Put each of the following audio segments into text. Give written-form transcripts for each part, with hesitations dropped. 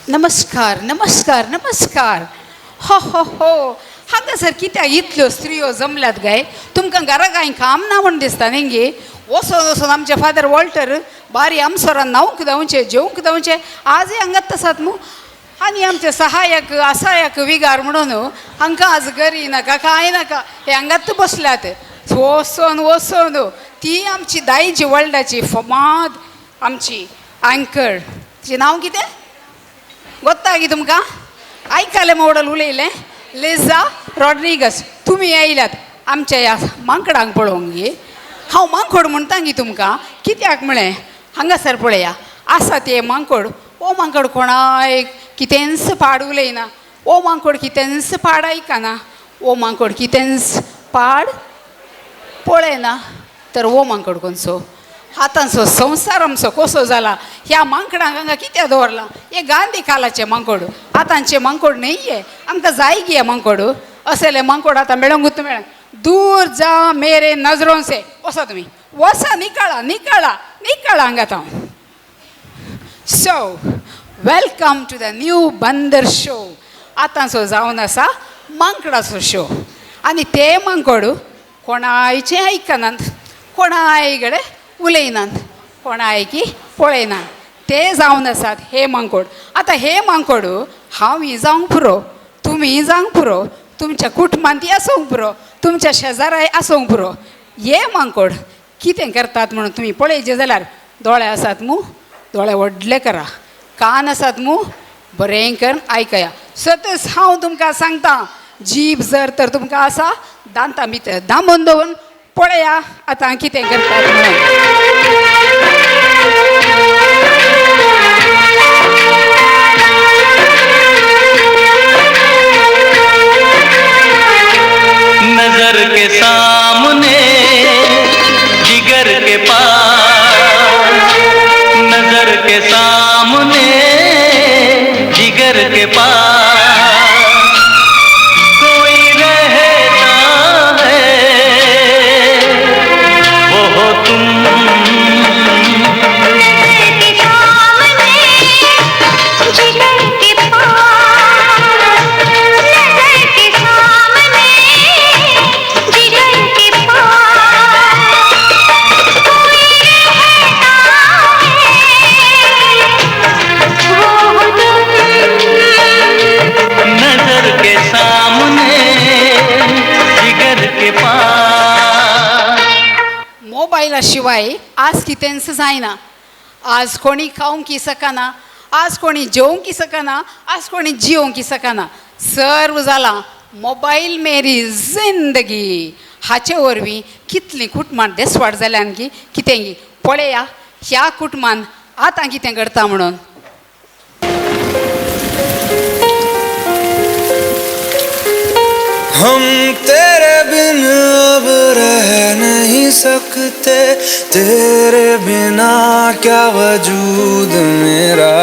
नमस्कार नमस्कार नमस्कार. हो हो हो, हांगासर कित्याक इतल्यो स्त्रियो जमल्यात गाय? तुमकां घरा कांय काम ना म्हूण दिसता न्ही गे? वचोन वचोन आमचे फादर वॉल्टर बारी आमसोरान न्हावंक धांवचे, जेवंक धांवचे, आजय हांगात आसात मू. आनी आमचे सहायक असायक विगार म्हणून हांकां आज गरी नाका कांय नाका, हे हांगात बसल्यात. वचोन वचोन ती आमची दायजी वर्ल्डाची फमाद आमची अँकर, तिचें नांव कितें गोत्ता गी तुमकां? आयकलें मॉडल उलयलें, लिझा रॉड्रिगस. तुमी आयल्यात आमच्या ह्या मांकडांक पळोवंक गे? हांव मांकोड म्हणटा गी तुमकां कित्याक म्हळें, हांगासर पळया आसा ते मांकोड. ओ मांकोड कोणाक कितेंच पाड उलयना, ओ मांकोड कितेंच पाड आयकना, ओ मांकोड कितेंच पाड पळयना. तर ओ मांकोड कोणसो? आतांचो संवसार आमचो कसो जाला? ह्या मांकडांक हांगा कित्याक दवरला? हे गांधी कालाचे मांकोड, आतांचे मांकोड न्हय हे. आमकां जाय गे मांकोड? असले मांकोड आतां मेळोंकूच मेळना. दूर जा मेरे नजरों से. वसा तुमी, वसा, निकाळा निकाळा निकाळा हांगा हांव. So welcome to the new Bandar show. आतांचो जावन आसा मांकडाचो शो. आनी ते मांकोड कोणायचें आयकनात, कोणाय कडेन उलयनात, कोणायकी पळयनात, ते जावन आसात हे मांकोड. आतां हे मांकोड हांव ही जावंक पुरो, तुमी जावंक पुरो, तुमच्या कुटुंबांत आसूंक पुरो, तुमच्या शेजाराय आसूंक पुरो. हे मांकोड कितें करतात म्हणून तुमी पळयचें जाल्यार दोळे आसात मू, दोळे व्हडले करा, कान आसात मू, बरें करून आयकया. सतच हांव तुमकां सांगता, जीब जर तर तुमकां आसा दांतां भितर दामून दवरून पळया आतां कितें करतात म्हणून. नजर के सामने जिगर के पास, नजर के सामने जिगर के पास कोई रहता है, वो हो तुम। नजर के सामने जिगर के पास, नजर के सामने जिगर के पास कोई रहता है, वो हो तुम। नजर के सामने जिगर के पास. मोबायला शिवाय आज कितेंच जायना. आज कोणी खावंक शकना, आज कोणी जेवंक शकना, आज कोणी जिवंक शकना. सर्व जालां मोबायल मेरी जिंदगी. हाचे वरवीं कितलीं कुटुंबां देसवाड जाल्यान की कितें गी पळया ह्या कुटुंबान आतां कितें करता म्हणून. हम तेरे बिन अब रह नहीं सकते, तेरे बिना क्या वजूद मेरा।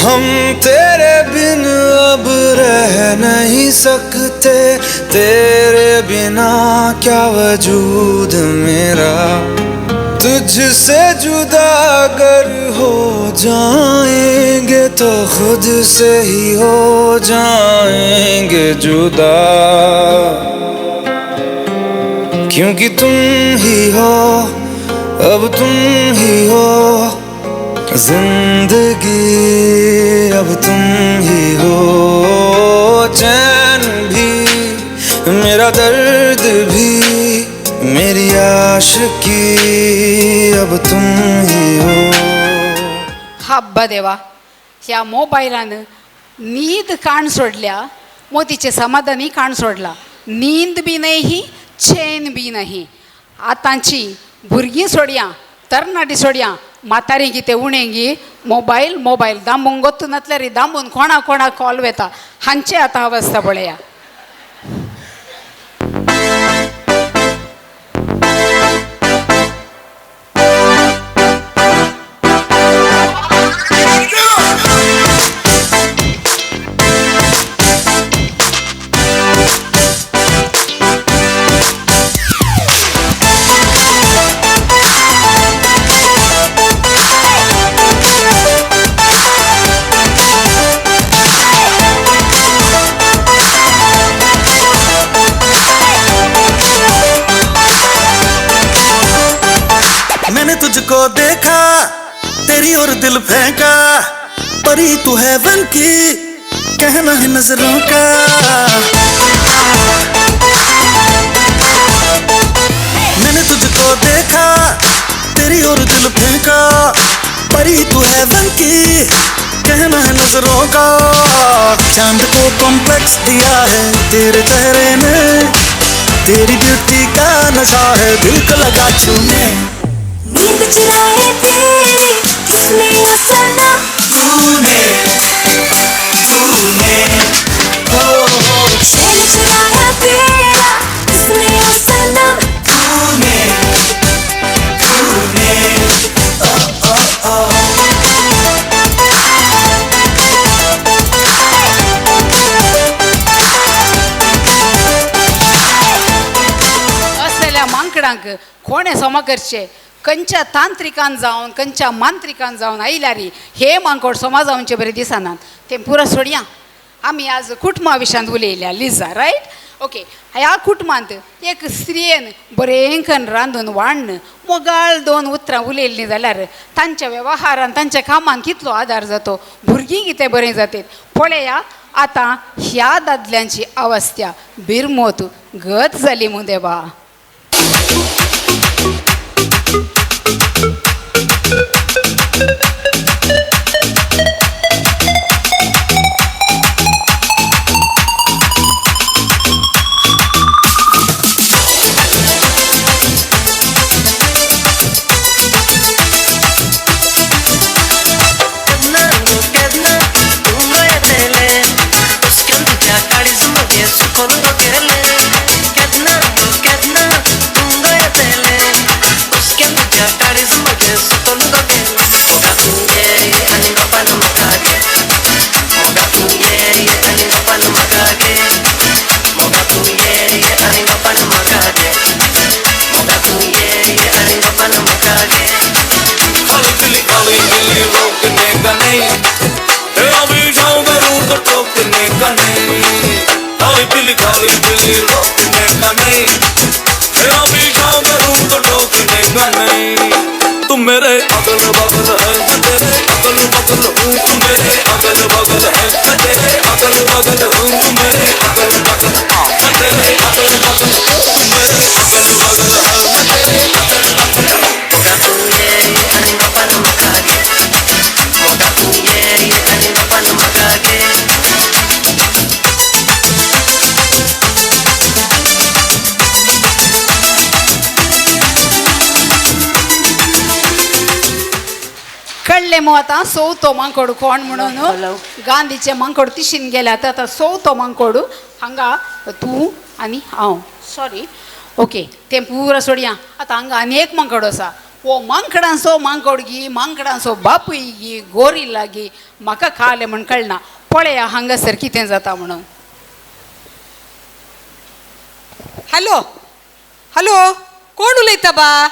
हम तेरे बिन अब रह नहीं सकते, तेरे बिना क्या वजूद मेरा। तुझसे जुदा अगर हो जाएंगे तो खुद से ही हो जाएंगे जुदा, क्योंकि तुम ही हो, अब तुम ही हो जिंदगी, अब तुम ही हो चैन भी, मेरा दर्द भी, मेरी आशिकी, अब तुम ही हो। हब्बा देवा, ह्या मोबायलान न्हीद काण सोडल्या, मोतीचें समाधानूय काण सोडला. नींद बी नाही, चैन बी नाही. आतांची भुरगीं सोडया, तरणाटी सोडया, म्हातारी कितें उणें गी मोबायल मोबायल दामूंक गोत्तू नासल्यार दामून कोणा कोणाक कॉल वेता. हांचे आतां अवस्था पळया. तुझको देखा तेरी और दिल फेंका, परी तू है वन की कहना है नजरों का। मैंने तुझको देखा तेरी और दिल फेंका, परी तू है वन की कहना है नजरों का। चांद को कॉम्प्लेक्स दिया है तेरे चेहरे ने, तेरी ब्यूटी का नशा है दिल को लगा छूने। नींद चुराए तेरी किसने ओ सनम, तूने तूने हो हो। चैन चुराया तेरा किसने ओ सनम, तूने तूने ओ ओ ओ। असल्या मांकडांक कोणें समा करचें? खंयच्या तांत्रिकान जावन खंयच्या मांत्रिकान जावन आयल्यारी हे मांकोड समा जावचे बरें दिसनात. तें पुरो सोडया. आमी आज कुटुंबा विशयांत उलयल्या लिजा, रायट? ओके. ह्या कुटुंबांत एक स्त्रियेन बरें कन्न रांदून वाडन मोगाळ दोन उतरां उलयल्लीं जाल्यार तांच्या वेव्हारान तांच्या कामान कितलो आदार जातो, भुरगीं कितें बरें जातात. पळया आतां ह्या दादल्यांची अवस्था बिरमोत गत जाली मु देवा. तुम मेरे अगल बगल है मैं तेरे अगल बगल हूँ, तुम मेरे अगल बगल है मैं तेरे अगल बगल हूँ, तुम मेरे अगल बगल मैं तेरे अगल बगल, तुम मेरे अगल बगल है मैं तेरे अगल बगल। कळ्ळें मो आतां सोवतो मांकोड कोण म्हणून? गांधीचे मांकोड तिशीन गेल्यात. आतां सोवतो मांकोड हांगा तूं आनी हांव. सॉरी. ओके तें पुरो सोडया. आतां हांगा आनी एक मांकोड आसा. हो मांकडांचो मांकोड गी मांकडांचो बापूय गी गोरिल्ला गी म्हाका खालें म्हण कळना. पळया हांगासर कितें जाता म्हणून. हॅलो हॅलो, कोण उलयता बा?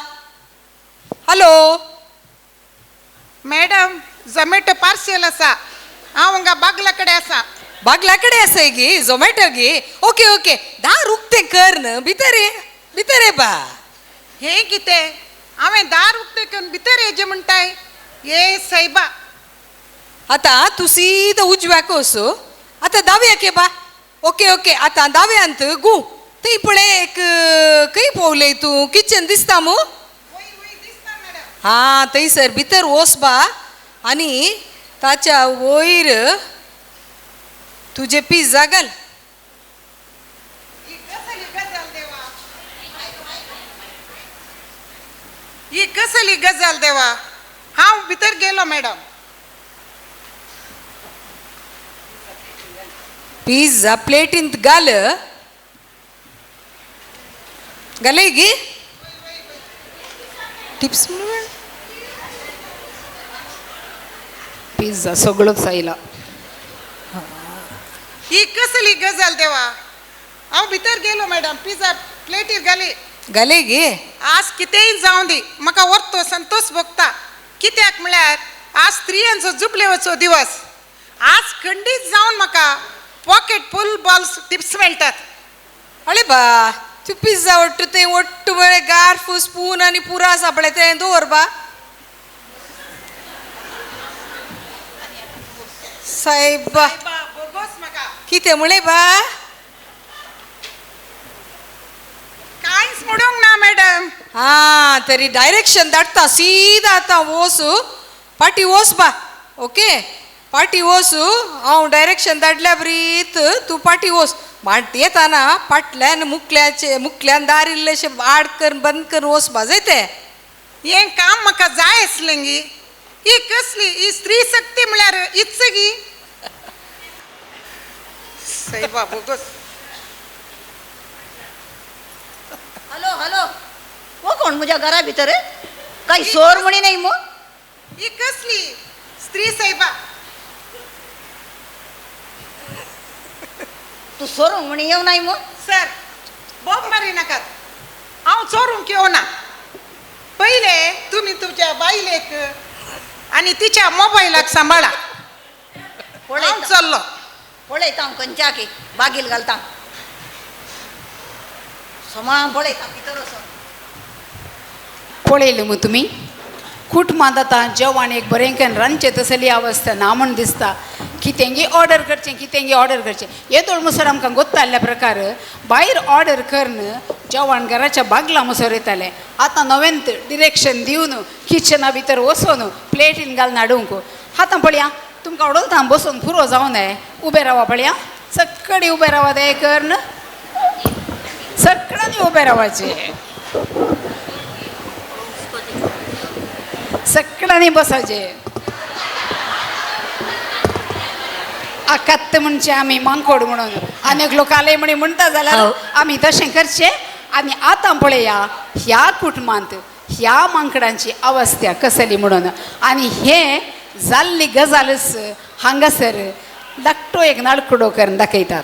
हॅलो मॅडम, झोमॅटो पार्सल आसा, हांव हांगा बागला कडेन आसा. बागला कडेन आसाय गी झोमॅटो गी? ओके ओके, दार उक्तें कर न्हू, भितर ये, भितर ये बा. हें कितें हांवें दार उक्तें करून भितर येचें म्हणटाय? ये सायबा. आतां तूं सीद उजव्याक वच, आतां दाव्याक ये बा. ओके ओके, आतां दाव्यांत गू थंय पळय एक खंय पोवलें तूं? किचन दिसता मू? हां थंयसर भितर वच बा आनी ताच्या वयर तुजें पिझ्झा घाल. ही कसली गजाल देवा? हांव भितर गेलो मॅडम. पिझ्झा प्लेटींत घाल. घालय गी? टिप्स पिझ्झा सगळोच आयला. ही कसली गजाल देवा? हांव भितर गेलो मॅडम, पिझ्झा प्लेटीर घाली. घालय गी? आज कितेंय जावं दी, म्हाका वरतो संतोष भोगता. कित्याक म्हळ्यार आज स्त्रियांचो जुबलेवचो दिवस. आज खंडीत जावन म्हाका पॉकेट फुल बॉल्स टिप्स मेळटात. अळे बा, तूं पिझ्झा वट्टू तें वट्टू बरें गार्फ स्पून आनी पुरा आसा पळय तें दवर बा. साहेबा बोगोस म्हाका कितें म्हणलें बा? कांयच म्हणूंक ना मॅडम. हा तरी डायरेक्शन धाडटा सीधा आतां वोस पाटी वोस बा. ओके पाटी वोस हांव डायरेक्शन धाडल्या ब्रीत तूं पाटी वोस माट येताना फाटल्यान मुकल्याचे मुकल्यान दार इल्लेशें आड कर बंद कर वोस बा जायते. हें काम म्हाका जाय आसलें गी. ही कसली ही स्त्री शक्ती म्हळ्यार इच गी. सायबा बोगस. हॅलो हॅलो, हो कोण म्हज्या घरा भितर काही सोर म्हणी नाही मग? ही कसली स्त्री सायबा? तू सोरूंक म्हणी येव नाही मग? सर बोब मारी नाकात, हांव चोरूंक येवना. पयले तुमी तुमच्या बायलेक आनी तिच्या मोबायलाक सांबाळा. हांव चल्लो. पळयता हांव खंयच्या की बागील घालता सोमां पळयता भितर वचोन. पळयलें मग तुमी कुटुंबांत आतां जेवण एक बरें करून रांदचें तसली अवस्था ना म्हूण दिसता. कितेंगी ऑर्डर करचें कितेंगी ऑर्डर करचें येदोळ मुसर आमकां गोत्ताल्ल्या प्रकार भायर ऑर्डर करून जेवण घराच्या बागला मुसर येतालें. आतां नवेंत डिरेक्शन दिवन किचना भितर वचून प्लेटीन घालून हाडूंक. आतां पळया तुमकां उडोलता बसून पुरो जावं नये. उबें रावा पळया, सगळी उबें रावा दे करून सगळ्यांनी उबें रावाचें, सगळ्यांनी बसाचें. आकात्त म्हणचे आमी मांकोड म्हणून आनी लोक आले म्हणी म्हणटा जाल्यार आमी तशें करचें. आनी आतां पळया ह्या कुटुंबांत ह्या मांकडांची अवस्था कसली म्हणून. आनी हे जाल्ली गजालच हांगासर धाकटो एक नाडकुडो करून दाखयतात.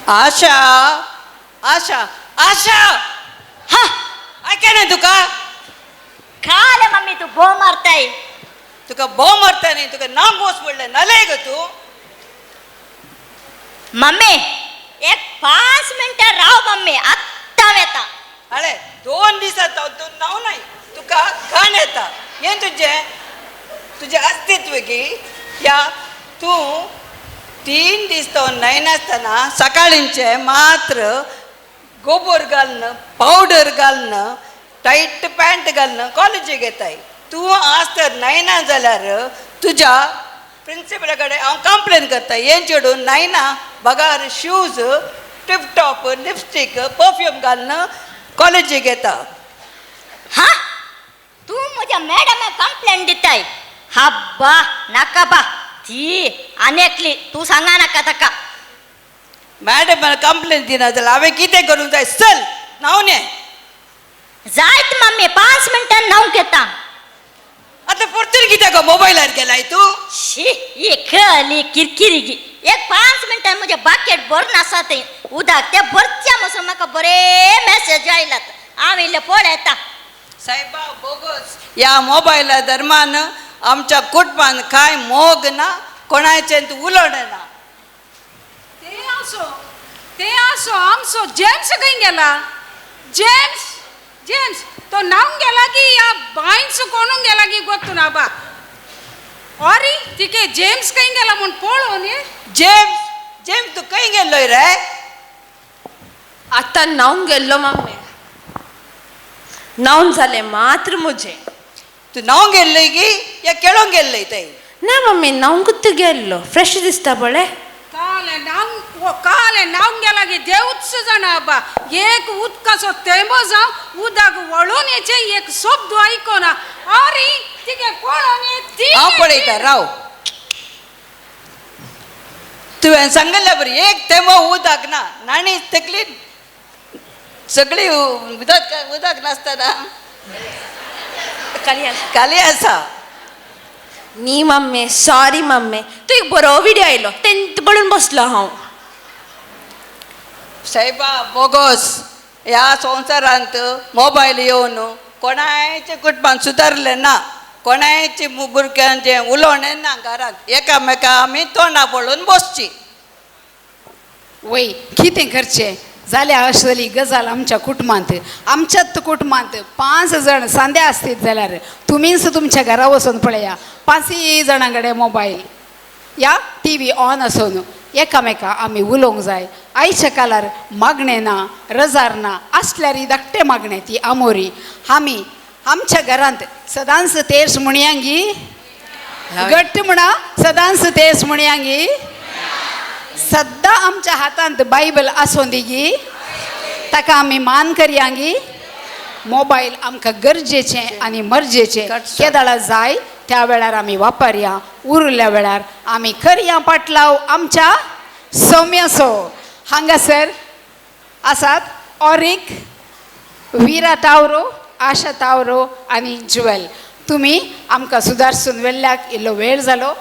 आशा आशा आशा, हा ऐका ना तुका. काल मम्मी तू बो मारताय. तुका बो मारता न्ही, तुका नाम बोस पडलें नाले गो तूं. मम्मी एक 5 मिनटां राव मम्मी, आत्तां येता. अरे 2 दिसात तूं नाव नाही तुका घाण येता. हें तुजें तुजें अस्तित्व की या तूं 3 दीस तो न्हयनासतना सकाळींचे मात्र गोबर घालून पावडर घालून टायट पॅन्ट घालून कॉलेजीक येताय. तूं आज तर न्हयना जाल्यार तुज्या प्रिंसिपला कडेन हांव कंप्लेन करता. हें चेडूं न्हयना बगार शूज टिपटॉप लिपस्टीक परफ्यूम घालून कॉलेजीक येता. हा तूं म्हज्या मॅडमाक कंप्लेन दिताय? हाब्बा नाका बा, ती आनी एकली तूं सांगा नाका ताका. मॅडम मला कंप्लेन दिना जाल्यार हांवें कितें करूंक जाय? चल न्हांवन ये. जायत मम्मी, 5 मिनटां न्हावंक येता. आतां परतून कित्याक गो मोबायलार गेलाय तूं? शी ही खेळली किरकिरी गी. एक 5 मिनटां म्हजें बाकेट भरून आसा तें उदक तें भरच्या म्हणसर म्हाका बरे मॅसेज आयल्यात. हांव इल्लें पळयता. सायबा बोगस ह्या मोबायला दरम्यान आमच्या कुटुंबान कांय मोग ना, कोणाचें उलोवणें ना. ते आसो ते आसो आमचो जेम्स खंय गेला? जेम्स जेम्स तो न्हावंक गेला की या बांयच कोणूंक गेला की गोत्तू ना बा. ऑरी तिके जेम्स खंय गेला म्हूण पळोवन न्ही. जेम्स जेम्स तूं खंय गेल्लोय रे? आतां न्हावंक गेल्लो मम्मी, न्हावन जालें मात्र म्हजें. तूं न्हावंक गेल्लोय की या खेळोंक गेल्लोय थंय? ना मम्मी, न्हावंकूच गेल्लो. फ्रेश दिसता पळय. काले न्हावंक काले न्हावंक गेला की देवूच जाणा बा. एक उदकाचो तेंबो जावं उदक वळून येचें एक शब्द आयकोना. ऑरी तिके पळोवन ती हांव पळयता राव. तुवें सांगिल्ल्या बरी एक तेंबो उदक ना, नाणी तकली सगळी उदक उदक नासतना खाली आसा. न्ही मम्मी, सॉरी मम्मी, तूं एक बरो विडियो आयलो तेंत पळोवन बसलो हांव. सायबा बोगस ह्या संवसारांत मोबायल येवन कोणायचें कुटुंबान सुदारलें ना, कोणायचें भुरग्यांचें उलोवणें ना घरांत. एकामेका आमी तोंडा पळोवन बसची. वय कितें करचें? जाल्या अशी जाली गजाल आमच्या कुटुंबांत. आमच्यात कुटुंबांत 5 जाण सांद्या आसतीत जाल्यार तुमीच तुमच्या घरा वचून पळया, 5 जाणां कडेन मोबायल या टी व्ही ऑन आसून एकामेका आमी उलोवंक जाय. आयच्या काळार मागणें ना, रजार ना, आसल्यार धाकटें मागणें ती आमोरी. आमी आमच्या घरांत सदांच तेच म्हणयांगी घट्ट म्हणा, सदांच तेच म्हणयांगी, सद्दां आमच्या हातांत बायबल आसूं दी गी, ताका आमी मान करयांगी. मोबायल आमकां गरजेचें आनी मरजेचें, केदाळा जाय त्या वेळार आमी वापरया, उरल्या वेळार आमी करया पाटलाव आमच्या सौम्याचो. हांगासर आसात ऑरिक, विरा तावरो, आशा तावरो आनी जुवेल. तुमी आमकां सुदारसून वेल्ल्याक इल्लो वेळ जालो.